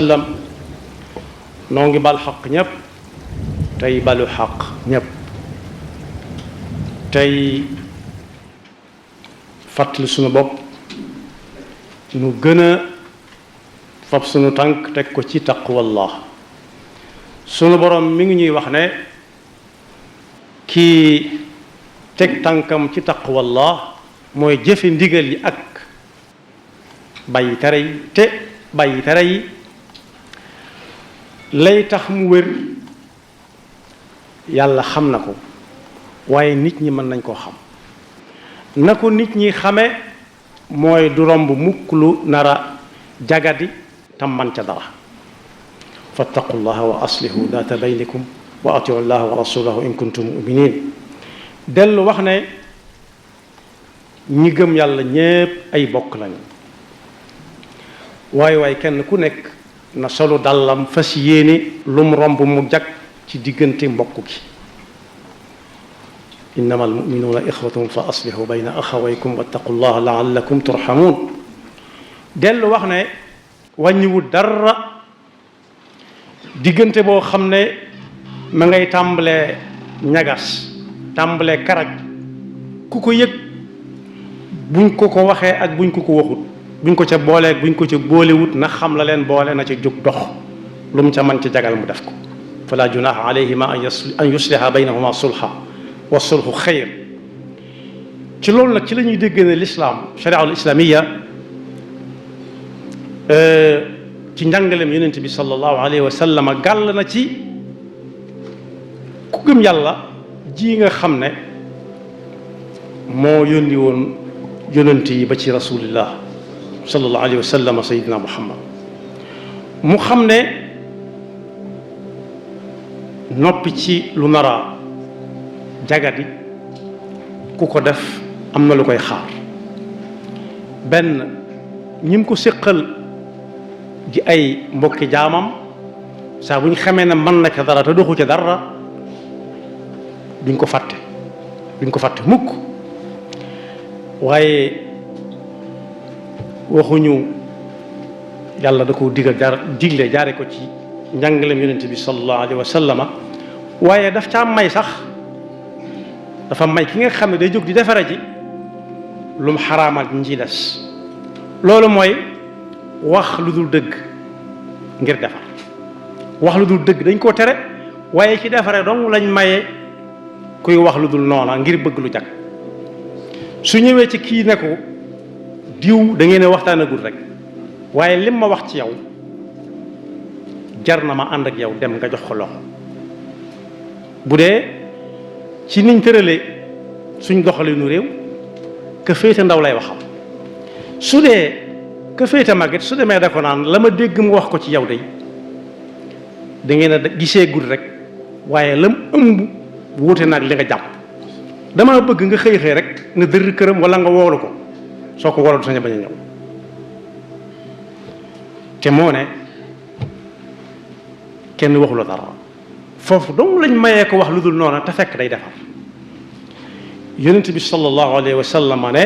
sallam noo ngi bal xaq ñépp tey balu xaq ñépp tey fàttali sunu bopp nu gën a fab sunu tànk teg ko ci taqwallah sunu borom mi ngi ñuy wax ne kii teg tànkam ci taqwallah mooy jëfe ndigal yi ak bàyyi tere yi te bàyyi tere yi lay tax mu wér yàlla xam na ko waaye nit ñi mën nañ koo xam na ko nit ñi xame mooy du romb mukk lu nara jagadi tam man ca dara fattaqullaha wa aslihu daata baynikum wa atiu llaha wa rasulahu in kuntum muminin dellu wax ne ñi gëm yàlla ñépp ay bokk lañu waaye kenn ku nekk na solu dàllam fas yéene lum romb mu jag ci diggante mbokk gi innama almuminuuna ixwatun fa aslihu bayna axawaykum wattaqullaha laallakum turhamun dellu wax ne wàññiwul dara diggante boo xam ne ma ngay tàmbalee ñagas tàmbalee karaj ku ko yëg buñ ko ko waxee ak buñ ko ko waxut buñ ko ca boolee buñ ko ca boolewut na xam la leen boole na ca jóg dox lu mu ca mën ca jagal mu def ko fala junaha alayhima an yusliha baynahuma sulha wa sulhu xayr ci loolu nag ci la ñuy dégg ne lislaam sharia al islamiya ci njàngaleem yonent bi sallallahu alayhi wa sallam gàll na ci ku gëm yàlla ji nga xam ne moo yónni woon yonent yi ba ci rasulillah sallallahu alayhi wa sallam sayidina muhammad mu xam ne noppi ci lu nara jagadi ku ko def am na lu koy xaar benn ñi ko séqal di ay mbokki jaamam saa bu ñu xamee ne mën na ca dara te doxu ca dara duñ ko fàtte mukk waaye waxuñu yàlla da ko digle jaare ko ci njàngaleem yonent bi sallallahu alayhi wa sallama waaye daf caa may sax dafa may ki nga xam ne day jóg di defare ji lu mu xaraamal ñi ciy des loolu mooy wax lu dul dëgg ngir defar wax lu dul dëgg dañ koo tere waaye ci defare dong lañ maye kuy wax lu dul noona ngir bëgg lu jag su ñëwee ci kii ne ko diw da ngeen a waxtaanagul rek waaye lim ma wax ci yow jar na ma ànd ak yow dem nga jox ko loxo bu dee ci niñ tëralee suñ doxalinu réew ka féete ndaw lay waxal su dee ka féete màgget su demee da ko naan la ma dégg mu wax ko ci yow day da ngeen a gisee gul rek waaye lam ëmb wuute naag li nga jàpp dama bëgg nga xëy rek nga dër këram wala nga woolu ko soo ko waral du sañ a bañ a ñëw te moo ne kenn waxula dara foofu dong lañ mayee ko wax lu dul noona te fekk day defar yonent bi sallallahu alayhi wa sallam ne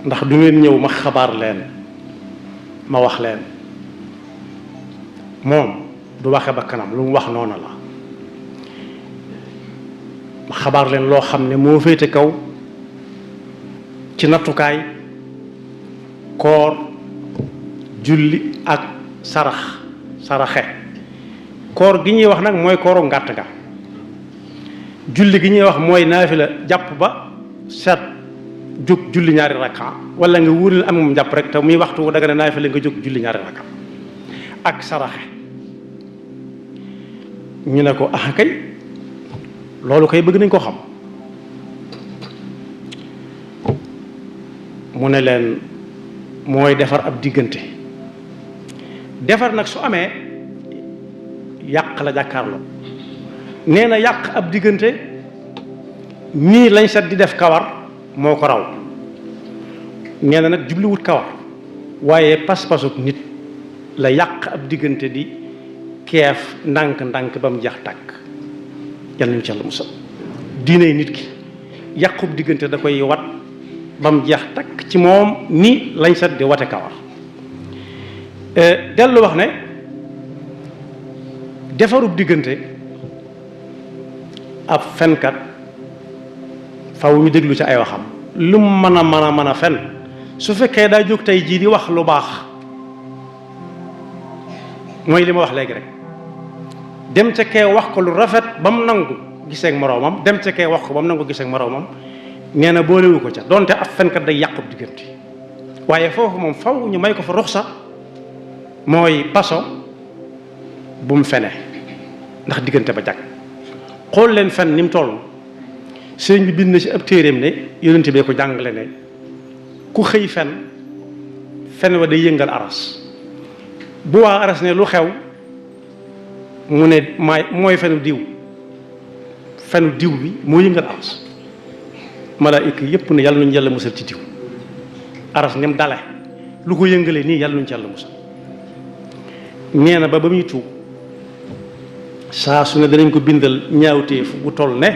ndax du ngeen ñëw ma xabaar leen ma wax leen moom du waxe ba kanam lu mu wax noona la ma xabaar leen loo xam ne moo féete kaw ci nattukaay koor julli ak saraxe koor gi ñuy wax nag mooy kooru ngàtt ga julli gi ñuy wax mooy naafila jàpp ba set jóg julli ñaari rakka wala nga wóoril am moom jàpp rek te muy waxtu daga ne naafila nga jóg julli ñaari rakka ak saraxe ñu ne ko ah kay loolu kay bëgg nañ ko xam mu ne leen mooy defar ab diggante defar nag su amee yàq la jàkkaarloo nee na yàq ab diggante nii lañ set di def kawar moo ko raw nee na nag jubluwut kawar waaye pas-pasuk nit la yàq ab diggante di keef ndànk-ndànk ba mu jeex tàkk yàlla ñu ci Yàlla musal diine nit ki yàqub diggante da koy wat ba mu jeex takk ci moom ni lañ set di wate kawar dellu wax ne defarub diggante ab fenkat faw ñu déglu ci ay waxam lu mu mën a fen su fekkee daa jóg tey jii di wax lu baax mooy li ma wax léegi rek dem ca kee wax ko lu rafet ba mu nangu gisee ak moroomam dem ca kee wax ko ba mu nangu gisee ak moroomam nee na boolewu ko ca donte ab fenkat day yàqub diggante waaye foofu moom faw ñu may ko fa ruxsa mooy paso bu mu fene ndax diggante ba jag xool leen fen ni mu toll sëñ bi bind na ci ab téeréem ne yonent bee ko jàngale ne ku xëy fen wa day yëngal aras bu waa aras ne lu xew mu ne mooy fenu diw bi moo yëngal aras malaayika yépp ne yàlla nañu yàlla musal ci diw aras ni mu dale lu ko yëngalee nii yàlla nañu ci yàlla musal nee na ba muy tuub saa su ne danañ ko bindal ñaawteef bu toll ne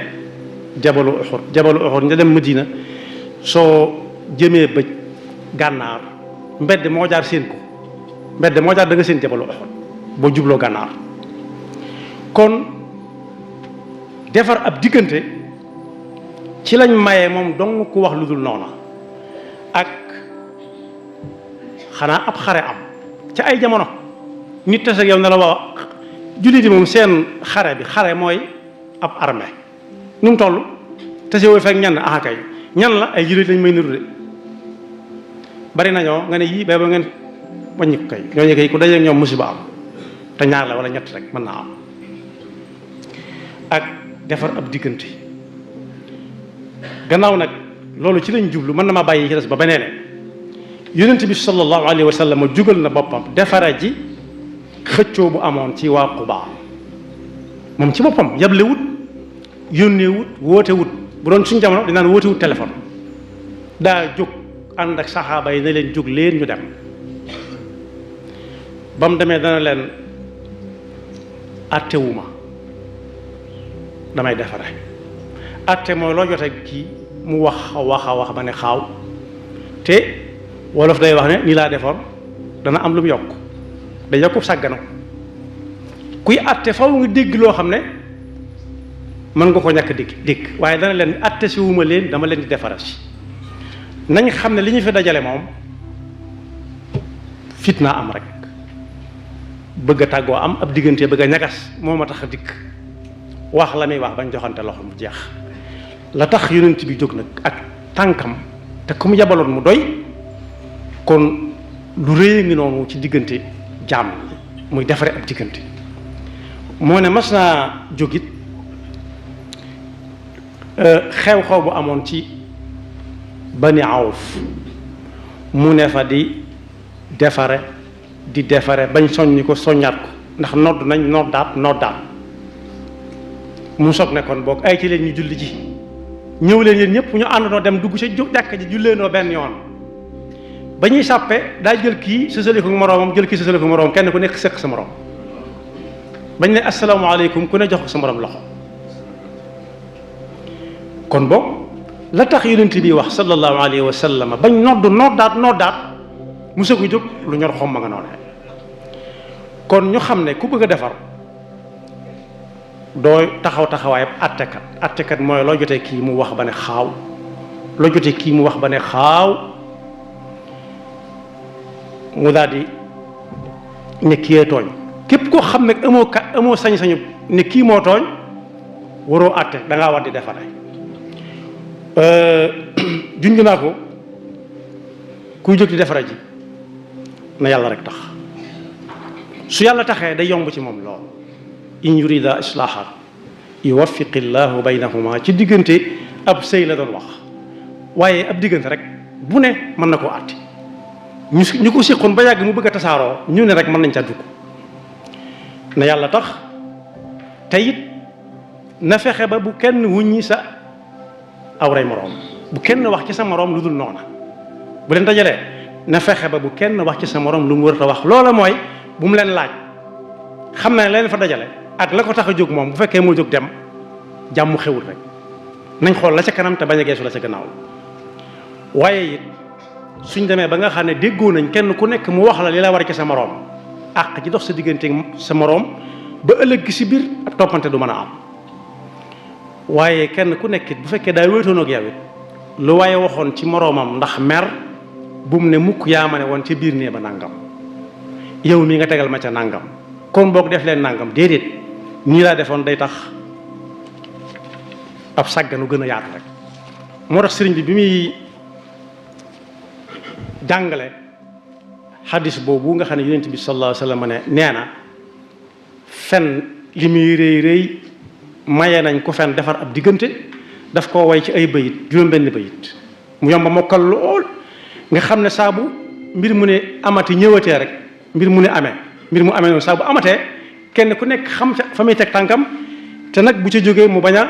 jabalu Uhud nga dem Madina soo jëmee bëj gànnaar mbedd moo jaar seen ko mbedd moo jaar da nga seen jabalu Uhud boo jubloo gànnaar kon defar ab diggante ci lañ maye moom dong ku wax lu dul noona ak xanaa ab xare am ca ay jamono nit tase ak yow ne la wax jullit yi moom seen xare mooy ab armée nu mu toll tase woo fekk ñan kay ñan la ay jullit lañ may niru de bari nañoo nga ne yii ba ngeen wàññi ko kay ñooñu kay ku dajeeg ñoom musiba am te ñaar la wala ñett rek mën naa am ak defar ab diggante gannaaw nag loolu ci lañ jublu mën na ma bàyyi ci des ba beneen yonent bi sallallahu alayhi wa sallam jugal na boppam defara ji xëccoo bu amoon ci waa Quba moom ci boppam yable wut yónnee wut woote wut bu doon suñu jamono dinaan woote wut téléphone daa jóg ànd ak saxaaba yi ne leen jóg leen ñu dem ba mu demee dana leen attewuma damay defare atte mooy loo jote kii mu wax a wax ba ne xaaw te wolof day wax ne nii laa defoon dana am lu mu yokk day yokku sàggano kuy atte faw nga dégg loo xam ne mën nga ko ñàkk dégg waaye dana leen atte si wuma leen dama leen di defara si nañ xam ne li ñu fi dajale moom fitna am rek bëgg a tàggoo am ab diggante bëgg a ñagas moo ma tax a dikk wax la muy wax bañ joxante loxo mu jeex la tax yonent bi jóg nag ak tànkam te ku mu yabaloon mu doy kon lu rëy ngi noonu ci diggante jaam muy defare ab diggante moo ne mas naa jógit xew-xew bu amoon ci Bani Awf mu ne fa di defare bañ soññi ko soññaat ko ndax nodd nañ noddaat mu soog ne kon boog ay ci leen ñu julli ji ñëw leen yéen ñëpp ñu àndandoo dem dugg ci jàkka ji julleenoo benn yoon ba ñuy sàppe daa jël kii sësali ko moroomam jël kii sësali ko moroomam kenn ku nekk sëq sa moroom bañ ne asalaamaaleykum ku ne jox ko sa moroom loxo kon boog la tax yonent bi wax sallallahu alayhi wa sallam bañ noddaat mu soog a jóg lu ñor xom ma nga noonu kon ñu xam ne ku bëgg a defar doo taxawaayam attekat mooy loo jotee kii mu wax ba ne xaaw mu daal di ne kii tooñ képp koo xam ne amoo sañ-sañu ne kii moo tooñ waroo atte da ngaa war di defare junj naa ko kuy jóg di defara ji na yàlla rek tax su yàlla taxee day yomb ci moom lool in yurida islaaha yuwaffiqi llahu baynahuma ci diggante ab sëy la doon wax waaye ab diggante rek bu ne mën na koo àtte ñu ko séqoon ba yàgg mu bëgg a tasaaroo ñu ne rek mën nañ ca dugg na yàlla tax te it na fexe ba bu kenn wuññi sa awray moroom bu kenn wax ci sa moroom lu dul noona bu leen dajalee na fexe ba bu kenn wax ci sa moroom lu mu war a wax loola mooy bu mu leen laaj xam na leen fa dajale ak la ko tax a jóg moom bu fekkee moo jóg dem jàmm xewul rek nañ xool la ca kanam te bañ a geesu la ca gannaaw waaye it suñ demee ba nga xam ne déggoo nañ kenn ku nekk mu wax la li la war ci sa moroom àq ji dox sa diggante sa moroom ba ëllëg gi si biir ak toppante du mën a am. waaye kenn ku nekk bu fekkee daa wéetoon ak yow it lu waaye waxoon ci moroomam ndax mer bu mu ne mukk yaa ma ne woon ca biir nee ba nangam yow mi nga tegal ma ca nangam kon boog def leen nangam déedéet nii laa defoon day tax ab sàgganu gën a yaatu rek. moo tax sëriñ bi muy jàngale xadis boobu nga xam ne yonent bi sallallahu alayhi wa sallam ne nee na fen li muy rëy rëy maye nañ ko fen defar ab diggante daf koo way ci ay bayit juróom-benn bayit mu yomba mokkal lool nga xam ne saa bu mbir mu ne amati ñëwatee rek mbir mu ne amee mbir mu amee noonu saa bu amatee kenn ku nekk xam ca fa muy teg tànkam te nag bu ca jógee mu bañ a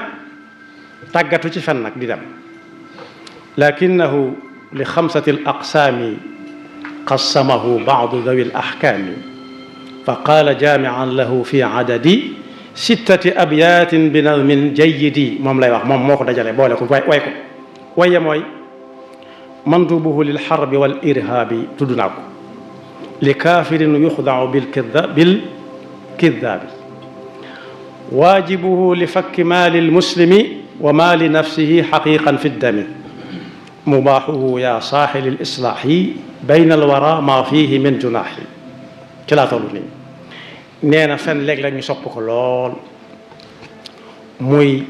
tàggatu ci fen nag di dem lakinahu li xamsati al aqsaami qassamahu baadu dawi al ahkaami fa qaala jaamian lahu fi adadi sittati abyaatin bi nazmin jayyidi moom lay wax moom moo ko dajale boole ko way ko waye mooy mandubuhu lil xarbi wal irhaabi tudd naa ko li kaafirin yuxdau bil kidaabi waajibuhu li fakki maali lmuslimi wa maali nafsihi xaqiqan fi ddami mubaaxuhu yaa saaxili lislaaxi bayna alwara maa fiihi min junaaxi ci laa toll nii nee na fen léeg-léeg ñu sopp ko lool muy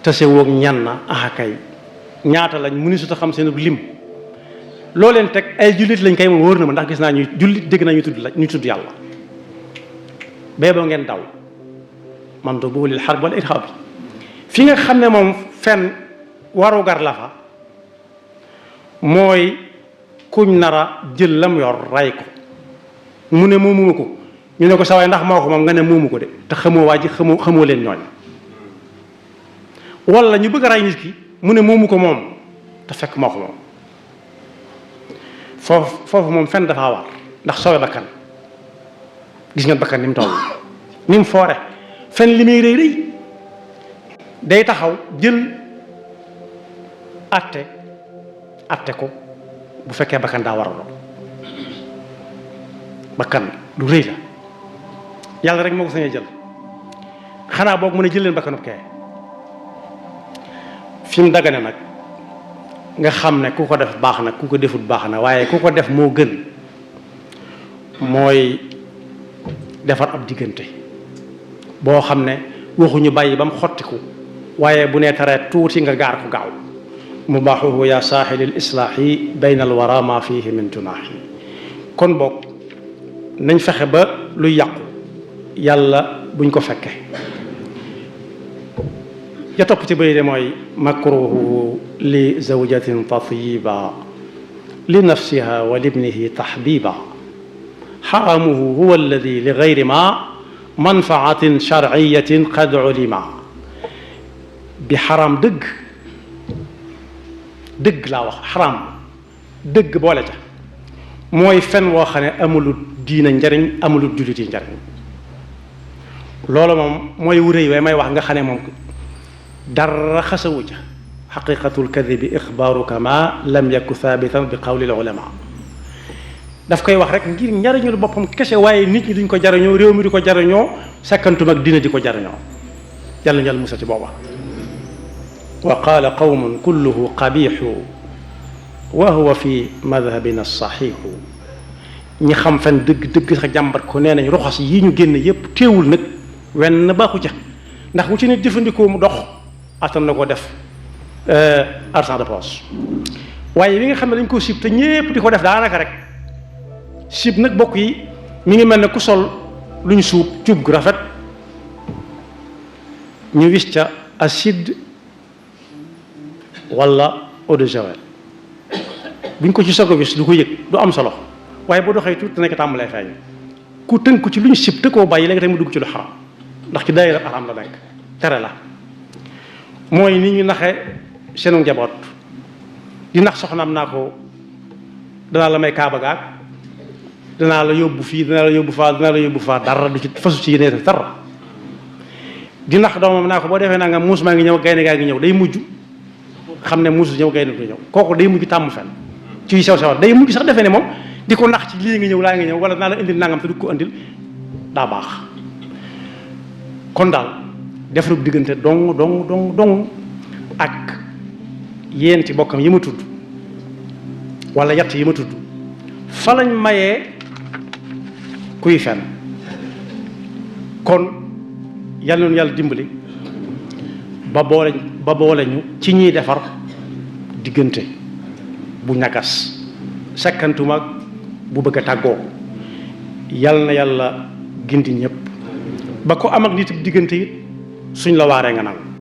tasewoog ñan na kay ñaata lañ mënu su ta xam seen lim loo leen teg ay jullit lañ kay moom wóor na ma ndax gis naa ñuy jullit dégg naa ñu tudd yàlla bee boo ngeen daw man do bugulil xarb wala irhab fi nga xam ne moom fen warugar la fa mooy kuñ nara jël lam yor ray ko mu ne moomu ko ñu ne ko sawaay ndax moo ko moom nga ne moomu ko de te xamoo waa ji xamoo leen ñooñ wala ñu bëgg a ray nit ki mu ne moomu ko moom te fekk moo ko moom foofu moom fen dafa war ndax sowe bakkan gis ngeen bakkan ni mu toll ni mu foore fen li muy rëy rëy day taxaw jël atte ko bu fekkee bakkan daa war a doon bakkan lu rëy la yàlla rek moo ko sañee jël xanaa boog mu ne jël leen bakkanub kee fi mu dagane nag nga xam ne ku ko def baax na ku ko defut baax na waaye ku ko def moo gën mooy defar ab diggante boo xam ne waxuñu bàyyi ba mu xottiku waaye bu nee taree tuuti nga gaar ko gaaw mubaaxuhu yaa saaxilil islaaxi bayna al wara ma fihi min junaaxi kon boog nañ fexe ba luy yàqu yàlla buñ ko fekke ya topp ci bëy de mooy makruhu li zawjatin tatiba li nafsiha wa libnihi taxbiba xaramuhu huwa alladi li gayri ma manfaatin sharciyatin qad ulima bi xaram dëgg laa wax xaram dëgg boole ca mooy fen woo xam ne amulul diina njariñ amulul jullit yi njariñ loolu moom mooy wuréy way may wax nga xam ne moom dara xasawu ca xaqiqatul kadibi ixbaaruka ma lam yaku thabitan bi qawli ulama daf koy wax rek ngir njariñul boppam kese waaye nit ñi duñ ko jariñoo réew mi di ko jariñoo sakkantum ak diina di ko jariñoo yàlla njal musa ci booba wa qaala qawmun kulluhu qabixu wa huwa fi madhabina saxiixu ñi xam fen dëgg sax jàmbat ko nee nañ roxas yi ñu génn yépp teewul nag wenn baaxu ca ndax bu ci nit jëfandikoo mu dox attan na ko def argent de poche waaye li nga xam ne dañ ko sib te ñépp di ko def daanaka rek sib nag bokk yi mi ngi mel ne ku sol lu ñu suub cuub gu rafet ñu wis ca acide wala eau de javel buñ ko ci soog a wis du ko yëg du am solo waaye boo doxee tuuti nekk tàmbalee feeñ ku tënk ci lu ñu sib te koo bàyyi léegi tey mu dugg ci lu xaram ndax ci daayira xaram la nekk tere la mooy ni ñu naxe seenu njaboot di nax soxnaam naa ko danaa la may kaaba gaag danaa la yóbbu fii danaa la yóbbu faa dara du ci fasu ci yéene dara di nax doomam naa ko boo defee naa nga muus maa ngi ñëw gaynde gaa ngi ñëw day mujj xam ne muus ñëw gaynde du ñëw kooku day mujj tàmm fen ci sew sewat day mujj sax defee ne moom di ko nax ci lii nga ñëw laa nga ñëw wala naa la indil nangam te du ko indil daa baax. kon daal defarub diggante dong ak yéen ci bokkam yi ma tudd wala yatt yi ma tudd fa lañ mayee kuy fen. kon yàlla na yàlla dimbali ba boole ñu ci ñiy defar diggante bu ñagas sekkantuma bu bëgg a tàggoo. yàlla na yàlla gindi ñëpp ba ko am ak nit diggante it suñ la waaree nga nangu.